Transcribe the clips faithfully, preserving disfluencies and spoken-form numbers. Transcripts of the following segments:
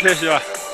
ལས་ཞུ་བ།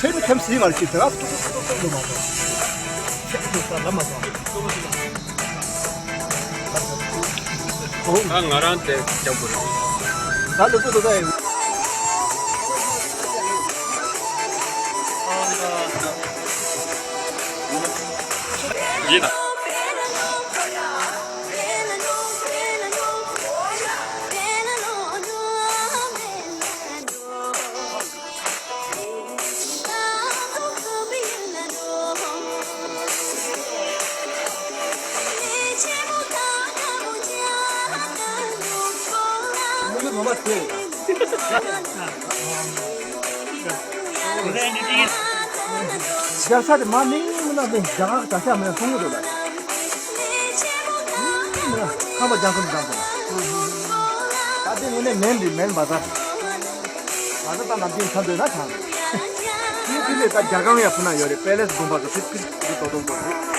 ཚེ་མི་ཐེམ་སི་ང་ཅི་ཚེ་ང་ཏུ་ཏུ་ཏུ་ཏུ་ཏུ་མ་ཏོ། ཚེ་ཏུ་ས་ལ་མ་ཏོ། ད་ང་རང་དེ་རྒྱབ་དགོས་རེད། ད་ལུ་ཏུ་ཏུ་ད་ཡིན། ཡིན། རྒྱ་ས་དེ་མ་མིང་མིན་ན་མིན་རྒྱ་གར་ག་ས་མིན་ན་སོང་གི་འདུག་ལ། ཁམས་པ་རྒྱ་མཚོ་འདི་འདྲ་འདུག་ད་དེ་ངོས་ནས་མེན་འདི་མེན་བ་ཟ། ང་ཚོ་ད་ནམ་རྒྱུན་ཐོན་འདོད་ན་ཐང་། དེའི་དེ་ལས་ད་རྒྱ་གར་ཡང་ཕུ་ན་ཡོད་རེད། པེ་ལེ་སི་དགོན་པ་དུ་ཕིར་ཕིར་དུ་ཏོག་ཏོག་པོ་རེད།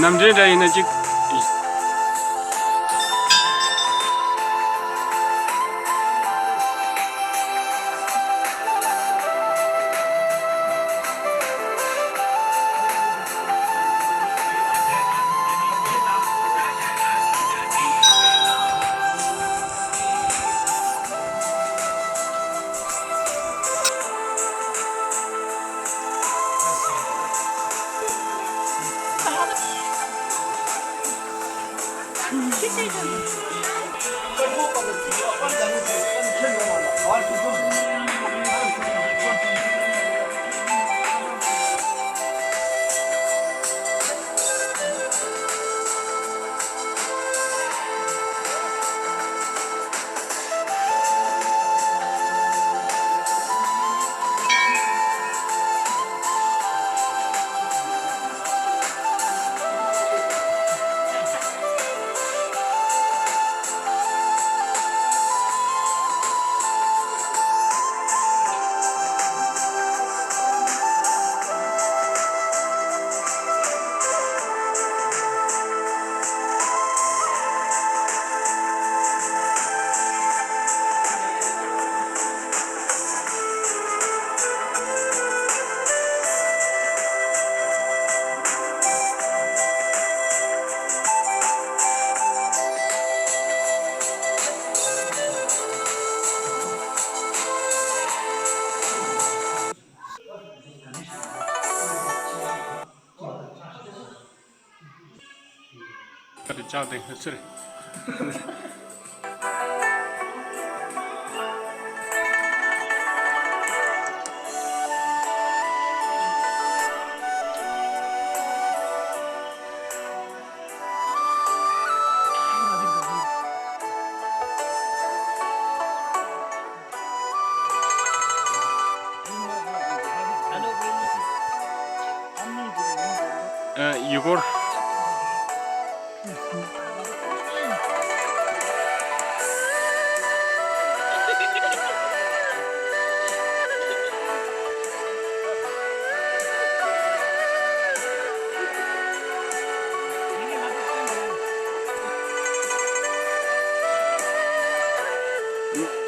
ནམ་འདྲེན་འདྲ་ཡིན་ན་ཅིག་ཁ་དེ་ལྕགས་དེ་ཧི་སི་རེད། ཨ། ཡུལ་སྐོར།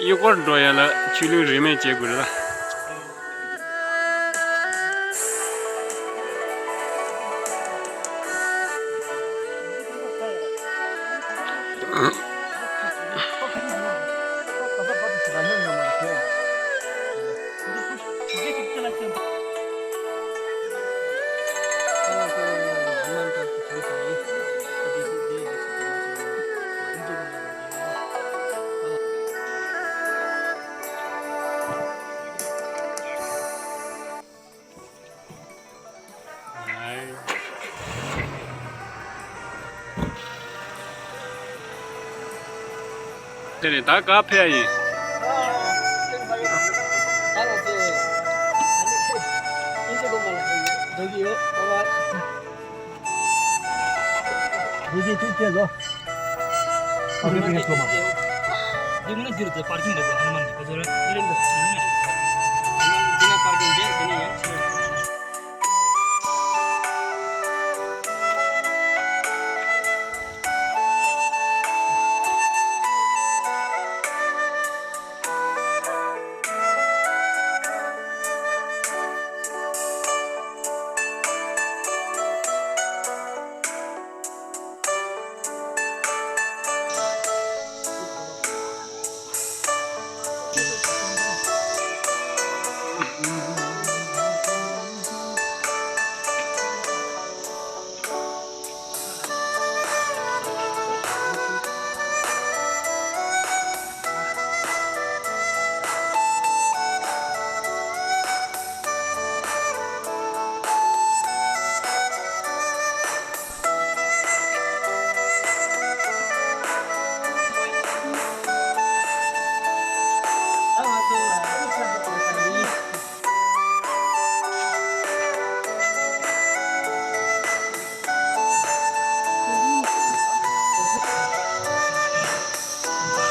ཡུལ་སྐོར་འགྲོ་ཡ་ལ་ཆོས་ལུགས་རིས་མེད་བྱེད་དགོས་རེད་ལ། དེ་ནས་ད་ག་ཕེབས་ཡིན། འདི་མིན་ན་འདིར་དེ་པར་ཀིང་རེད་དེ། ཧ་ནུ་མན་གྱི་ཁོ་ཚོ་ར་འདི་ལ་འདི་ནས་པར་ཀིང་རེད། འདི་ནས་ཡང་ཕྱིར།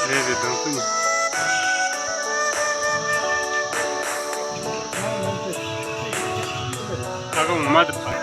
རེད་རེད། དང་སུ་ནི། ད་ག་ངོ་མ་དེ་ཕར།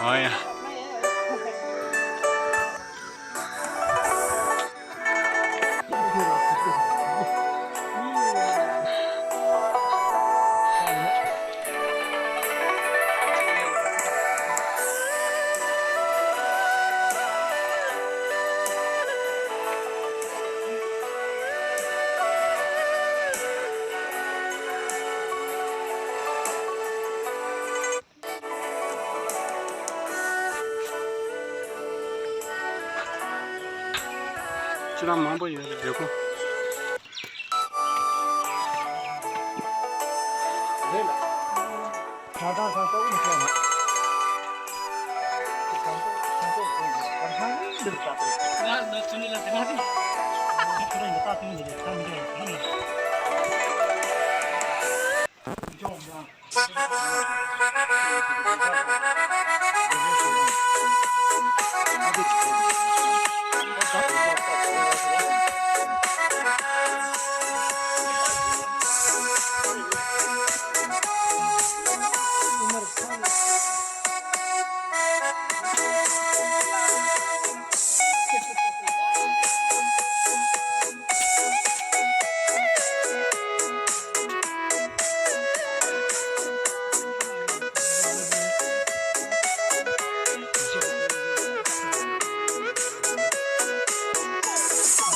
ཨ་ཡ། ཁྱེད་རང་མང་པོ་ཡོད་རེད་གོ། རེད་ལ། ཁྲ་ཁྲ་ཁྲ་ལྟ་བུ་མི་ཤེས་ན།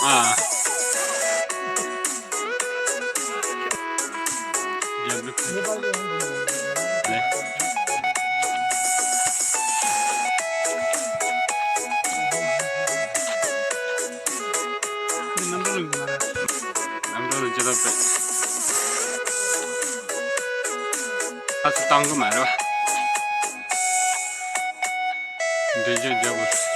ཨ། རྒྱབ་ལུགས། ལེ། རྣམ་གྲངས་ལ་ཅི་ལབ་པས། ཨ་ཚོ་བཏང་གི་མ་རེད་བ། འདྲེན་བྱེད་རྒྱལ་པོ།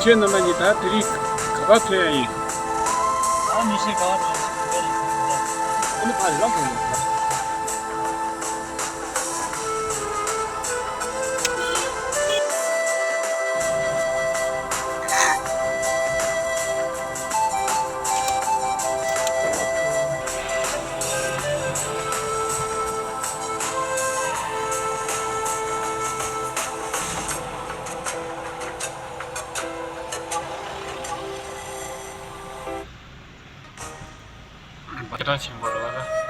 ཁྱེད་རྣམ་པ་གཉིས་ད་དེ་རིང་ག་པར་ཐོན་ཡ་ཡིན། ད་མི་ཤེས་ག་པར་ཐོན་ཡ་ཡིན། ཨ་ནི་ཕར་ལམ་ཐོན་ཡ་ཡིན། སྐད་གྲགས་ཆེན་པོ་རེད་པ།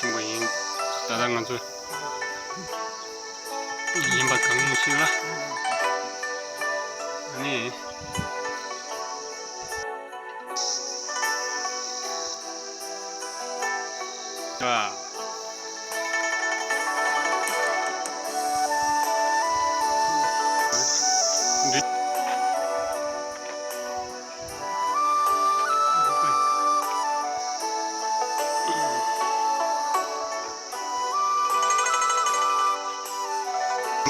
ཆེན་པོ་ཡིན། ད་ལྟ་ང་ཚོ་ཡིན་པ་གང་ཡིན་ཞིག་ལ། ཨ་ནི། ཨ། འདི།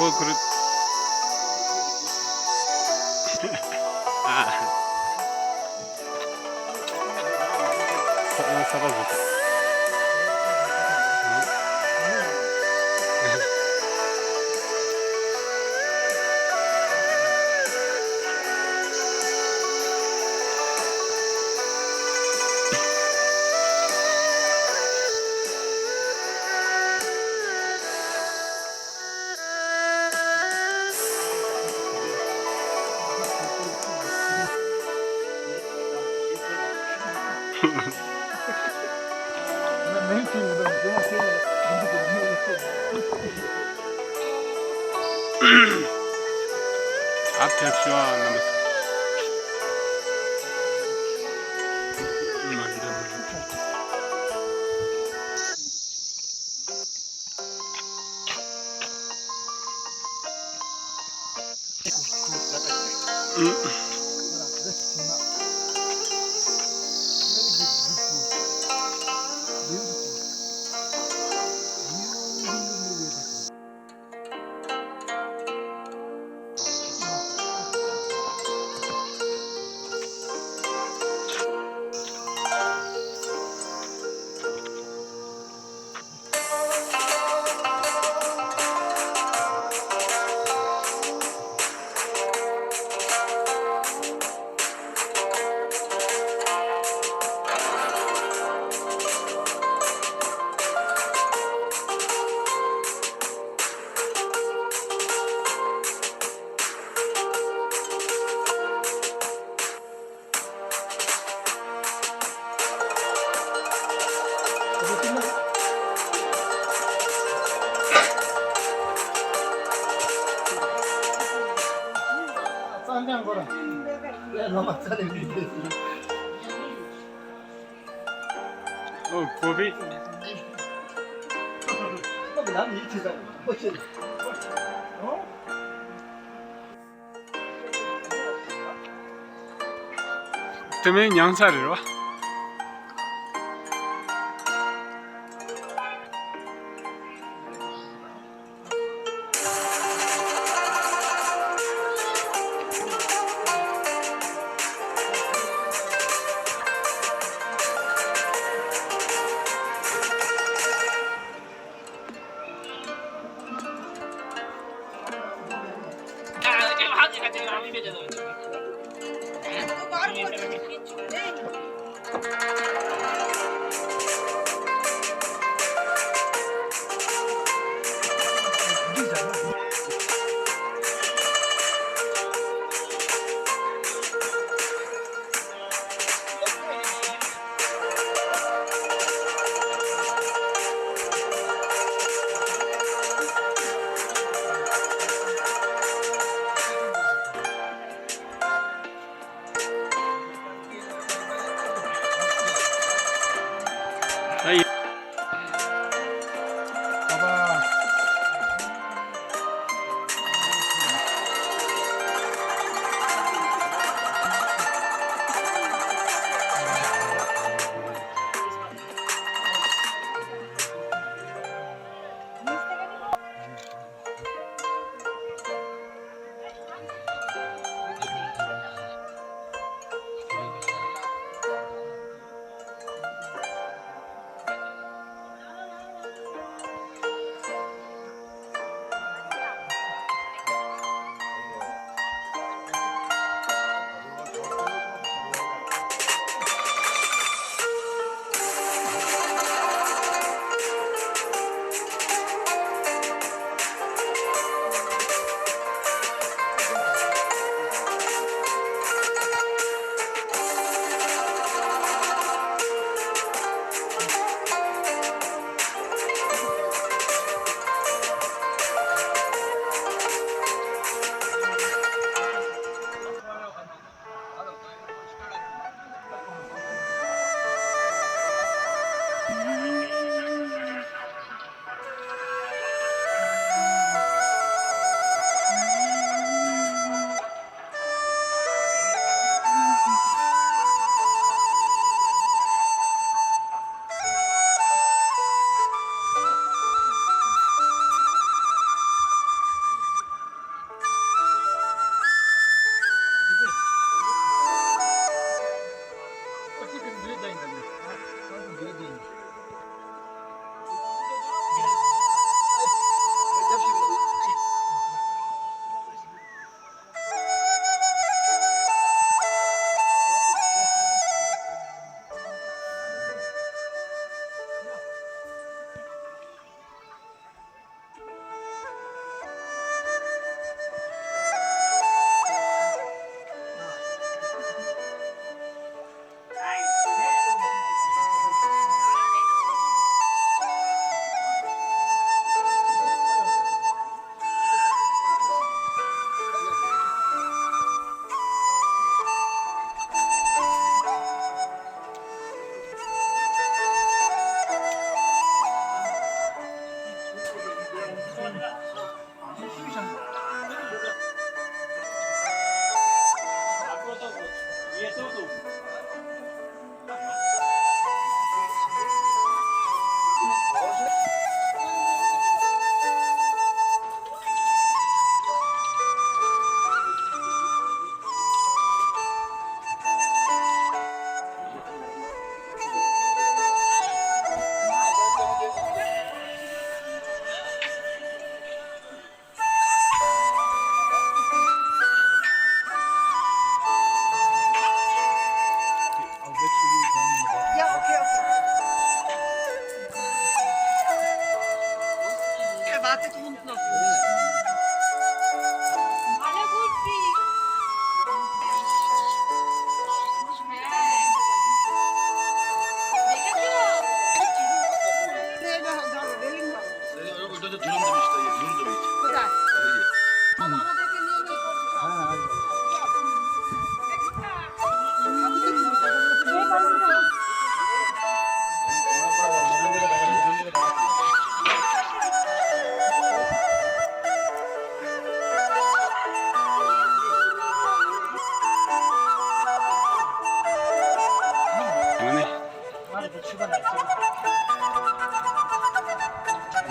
མགོ་ཁུར། ཨ། ས་ས་པ་བཟོ། ཨ་ཕེབས་ཤོག་རྣམ་པ་ཚོ། ཨོ། ཀོ་བི། དེ་མིན་ཉང་ཚ་རེད་བ།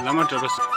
བླ་མ་གྲྭ་པ།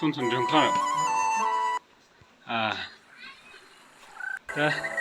ཁོང་ཚོ་མགྲོན་ཁང་ཡོད། ཨ། ད་